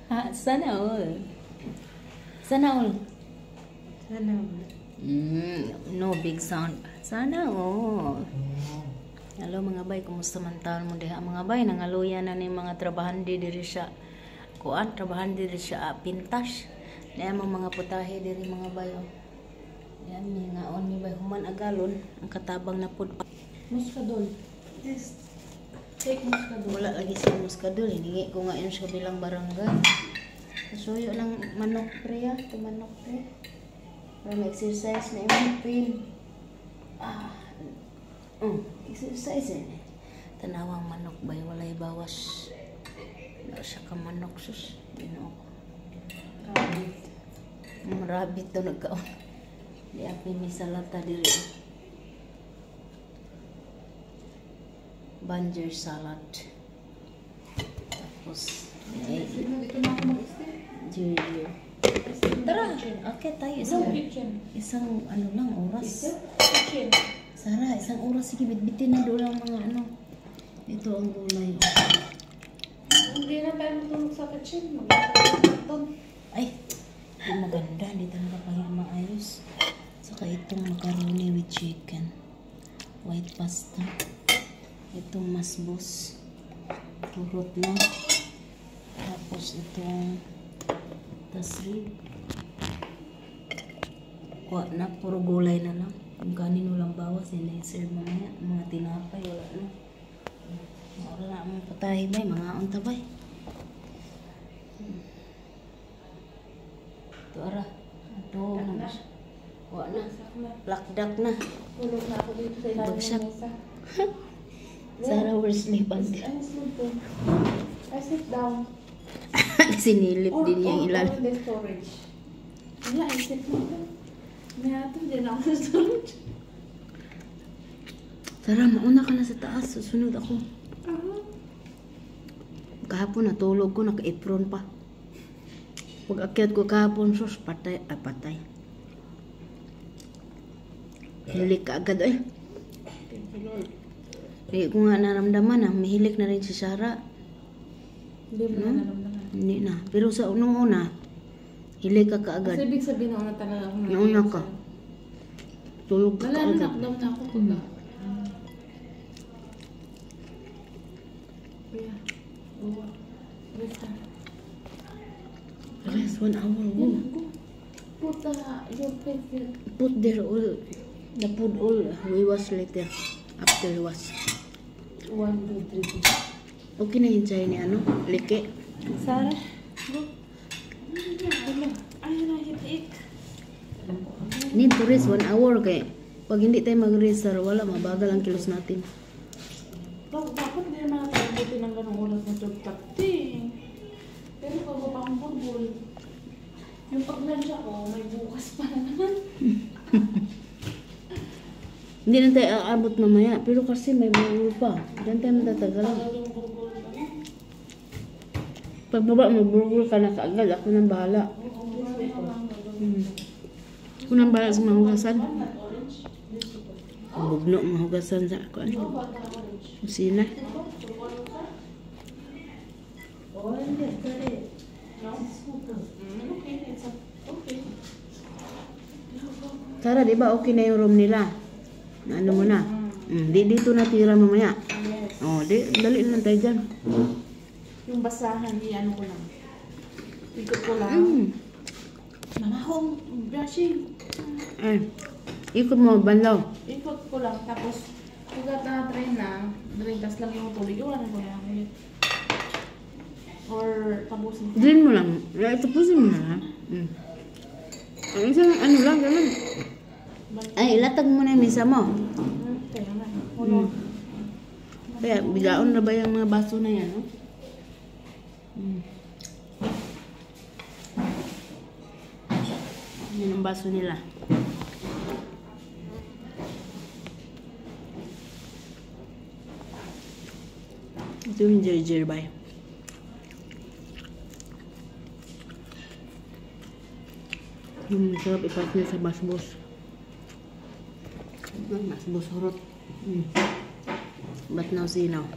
Ha, sana all. Sana all. Sana all. No big sound. Sana all. Hello mga bay, kumusta man taon mo diha mga bay? Nangaluya na ni mga trabahandi diri siya. Kuan, trabahandi diri siya pintas. Daya mga putahe diri mga bay oh. Yan mi ngaon mi bay human agalon ang katabang na pud. Muskadol. This take muskadol. Wala lagi sa muskadol, hiningi ko nga yun sa kabilang barangay. Kasuyo lang manok pre ah, ito manok pre. Para ma-exercise na imong pin. Exercise eh. Tanawang manok bay walay bawas. Wala siya ka manok sus. Ginoo ko. Rabbit. Rabbit to nagkaon. Di api mi salata diri. Banjer salad. Tapos eh, Dito na ako mag-stay. Junior. Tara, okay tayo. Isang, kitchen. Isang ano lang, oras. Kitchen. Sara, isang oras. Sige, bitbitin na doon ang mga ano. Ito ang gulay. Hindi na tayo matulog sa kitchen. Magkakaroon. Ay, hindi maganda. Hindi talaga kaya maayos. Saka itong macaroni with chicken. White pasta. Itong masbos. Turot na. Tapos itong tasrib. Kuha na, puro gulay na lang. Yung kanin walang bawas, yun na serve mamaya. Mga tinapay, wala na. Wala na akong patahi bay, mga unta bay. Ito ara. Ito na. Wala na. Plakdak na. Tulog na ako dito sa ilalim Bagsak. ng mesa. Sarah, we're sleeping. I'm sleeping. I sit down. Sinilip din niya yung ilalim. Or in the storage. Wala, I sit down. May ato, din ako sa storage. Sarah, mauna ka na sa taas. Susunod ako. Kahapon natulog ko, naka-apron pa. Pag akyat ko kahapon, sus, patay. Ah, patay. Hilik ka agad eh. Thank you, Lord. Hindi ko nga naramdaman ah. Mihilik na rin si Sarah. Hindi mo na No? naramdaman. Hindi na. Pero sa unang una, hilik ka kaagad. Kasi ibig sabihin nauna talaga ako. Nauna ka. Tulog ka Wala na, kaagad. knockdown na ako. Pagka. Kuya, go. Rest na. Rest 1 hour. Go. Yan, go. Put your face there. Put there all. The food all. We wash later. After wash. 1, 2, 3, 4. Okay na yun sa'yo ni ano? Leke. Sarah, go. Ay, nahit. Need to rest 1 hour kay pag hindi tayo mag-rest, Sarah, wala, mabagal ang kilos natin. Dapat hindi naman natin abutin ng ganong oras na 12:30. Pero bago pa akong burgol. Yung pag-lunch ako, may bukas pa na naman. Hindi na tayo aabot mamaya, pero kasi may burgol pa. Diyan tayo matatagal. Tagal yung burgol pa na. Pagbaba mo, burgol ka na kaagad. Ako nang bahala. Ako nang bahala sa mga hugasan. Bugno, mga hugasan sa ako. Kusina. Tara, di ba okay na yung room nila? Na ano mo na? Di dito natira mamaya. Yes. Oh, di, dali lang tayo dyan. Yung basahan, i-ano ko lang. Ikot ko lang. Mama, home, brushing. Ay, ikot mo, banlaw. Ikot ko lang. Tapos, pagka na-try na, drain, tas lagyan ko tubig. Iwanan ko lang ulit. Or tapusin ko. Drain mo lang. Ay, tapusin mo na lang. Ang isang ano lang, ganun. Ay, ilatag mo na yung mesa mo. Kaya nga. Wala. Kaya, bigaon na ba yung mga baso na yan, no? Yan ang baso nila. Ito yung jerjer bay. Yung sarap ipas niya sa basbos. Mas busurot. But now see now.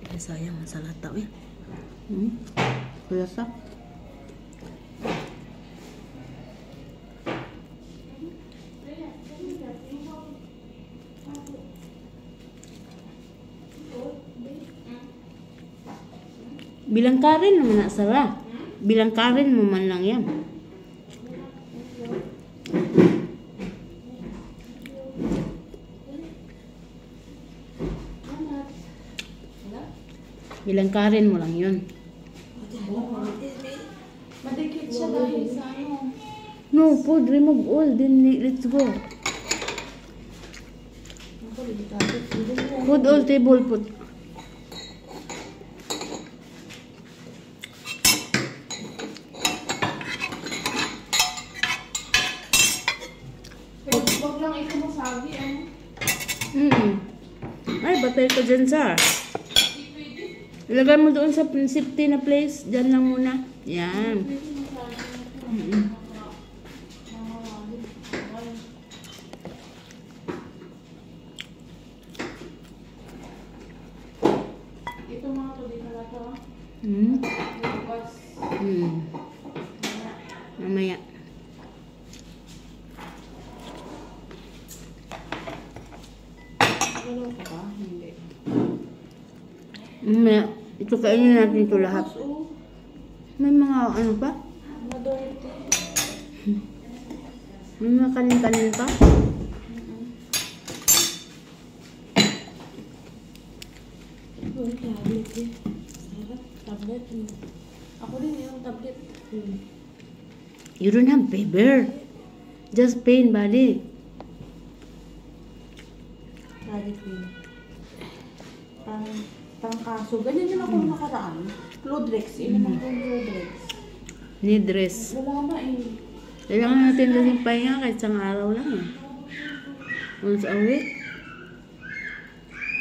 Ay, sayang ang salata eh. Kulasa. Bilang karin naman na sara. Bilang karin mo man lang yan. Bilang karin mo lang yun. Madikit siya dahil sa ano. No, food, remove all. Then let's go. Ako, delikado. Put all table, put. Pero wag lang ito masagi, ano? Ay, batay ka dyan, sir. Ilagay mo doon sa safety na place. Dyan lang muna. Yan. Pwede masagi. Ito mga to, di na to. Bukas. Mamaya. Galaw ka ba? Hindi. Mamaya. Ito, kainin natin ito lahat. Oh. May mga ano pa? Mga dirty. May mga kanin-kanin pa? Uy, tablet eh. Sarap. Tablet. Ako din yung tablet. You don't have fever. Just pain body. Body pain. Parang kaso. Ganyan din ako nakaraan. Clodrex. Inom ako ng Clodrex. Need rest. Wala na eh. Kailangan natin kasing pahinga kahit isang araw lang eh. Once a week.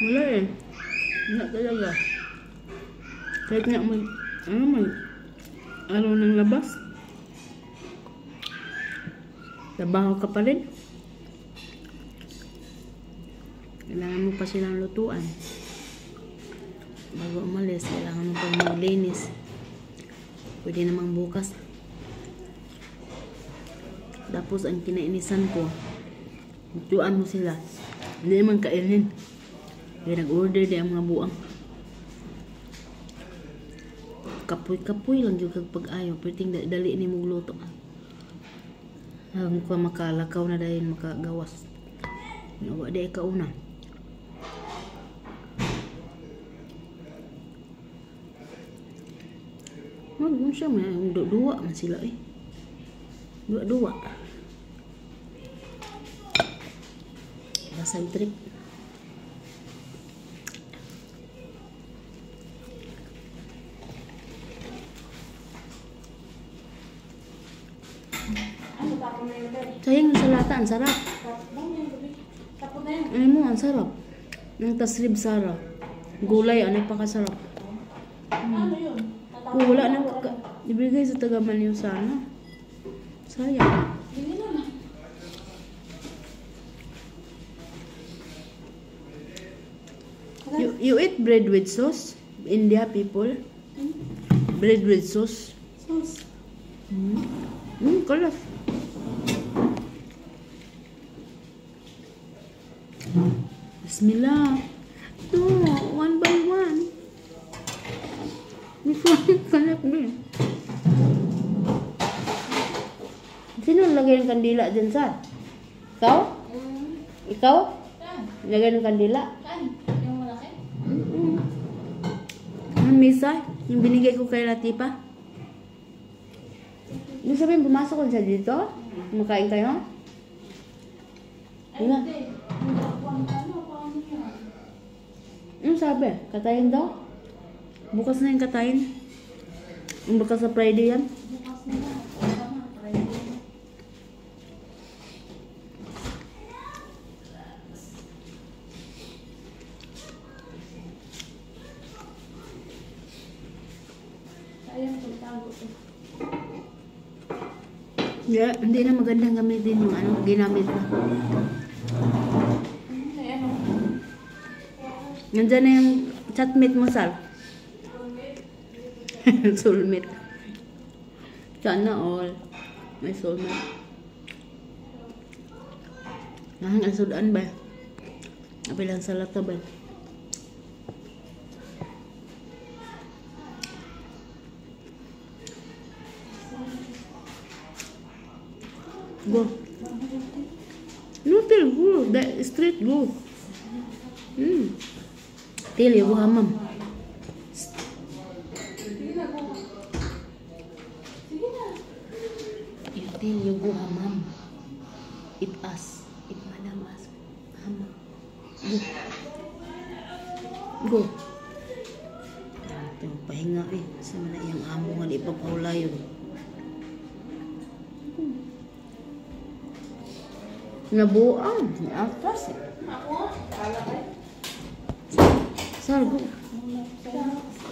Wala eh. Wala talaga. Kahit nga mag, ano mag, araw ng labas. Trabaho ka pa rin. Kailangan mo pa silang lutuan. Bago umalis, kailangan mo pang maglinis. Pwede namang bukas. Tapos ang kinainisan ko, lutuan mo sila. Hindi naman kainin. Kaya nag-order di ang mga buang. Kapoy-kapoy lang yung pag-ayo. Pwede dali ni mong luto. Ang kwa makalakaw na dahil makagawas. Nawa di ka una. Mag mo siya may duwa man sila eh. Dua-dua. Basag trip. Ano, tapon na yun, Beb? Sayang yung salata, ang sarap. Tapon na yun, gabi. Tapon na yan. Ano mo, ang sarap. Ang tasrib sara. Gulay, ano napakasarap. Ano yun? Tatapon Oh, wala na, nang ibigay sa taga Maliw sana. Sayang. Hindi na lang. You eat bread with sauce? India people? Bread with sauce? Sauce. Kalas. Bismillah. No, one by one. This one cannot be. Sino lagay ng kandila dyan sa? Ikaw? Ikaw? Saan? Lagay ng kandila? Saan? Yung malaki? Ang misa, yung binigay ko kay Latipa. Yung sabihin, pumasok ko siya dito? Kumakain kayo? Ay, Wala. hindi. Hindi ako ang ano, paano yun? Ano sabi? Katayin daw? Bukas na yung katayin. Bukas sa Friday yan. Bukas na lang. Tama, Friday. Sayang, pagtago to. Yeah, hindi na magandang gamitin yung ano, ginamit na. Ay, ano? Nandiyan na yung chatmate mo, Sal. Soulmate. Sana all. May soulmate. Nahang ang sudan ba? Apilang sa lata ba? Go. No, tell go. The street go. Tell you go hamam. Sige na, go. Sige na. You tell you go hamam. If us, if madam ask, hamam. Go. Go. Ito, pahinga eh. Sa mana iyang amo nga di pa yun. Nabuang. May atras eh. Ako? Kala kayo? Sar, go.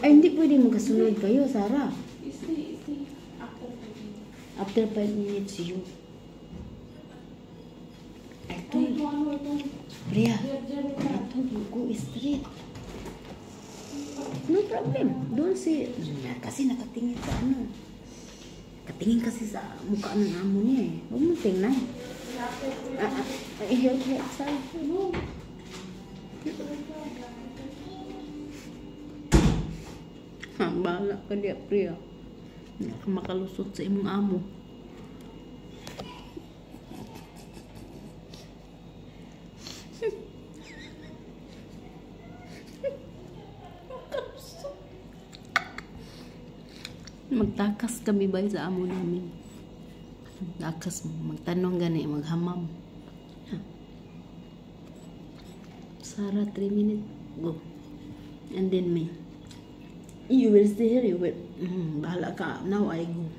Ay, hindi pwede magkasunod kayo, Sarah. Stay, stay. After 5 minutes. After 5 minutes, you. I Ay, told ito ano, itong Priya, Jer-jer I told you, go straight. No problem. Don't say, na, kasi nakatingin sa ano. Nakatingin kasi sa mukha ng amo niya eh. Huwag mo tingnan. Ah, ah, help, help, sorry. No. Ha, bahala ka diya, Priya. Hindi ka makalusot sa imong amo. Makalusot. Magtakas kami ba sa amo namin? Takas mo. Magtanong gani, maghamam. Ha. Sarah, 3 minutes. Go. And then me. You will stay here, you will. Bahala ka. Now I go.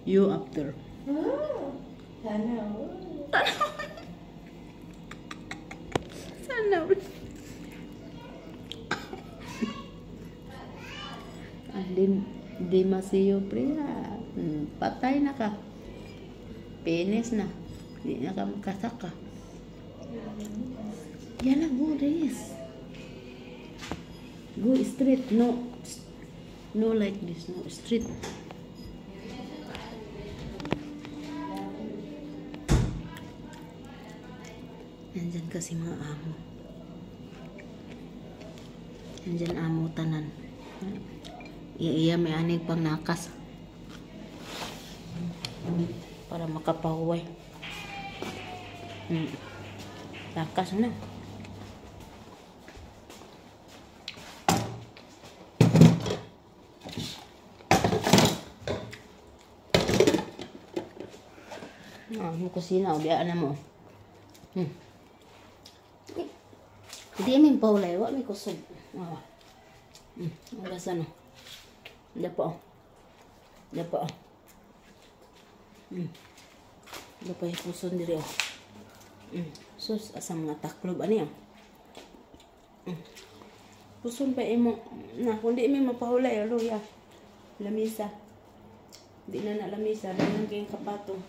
You after. Sana. Sana. And then, di masiyo, Priya. Patay na ka. Penis na. Di na ka makasaka. Yala, go race. Go straight. No. No like this. No, straight. Nandyan kasi mga amo. Nandyan amo tanan. Iya, iya, may anig pang nakas. Para makapahuway. Takas na. Ah, mo kusina, biyaan na mo. Di min paulay, wa mi kusog. Ah. Wala no. Dapo. Dapo. Dapo hipuson diri oh. Sus asa mga taklob ani oh. Puson pa imo na kung di mi mapahulay luya. Lamisa. Di na na lamisa, daghan kayong kapatong.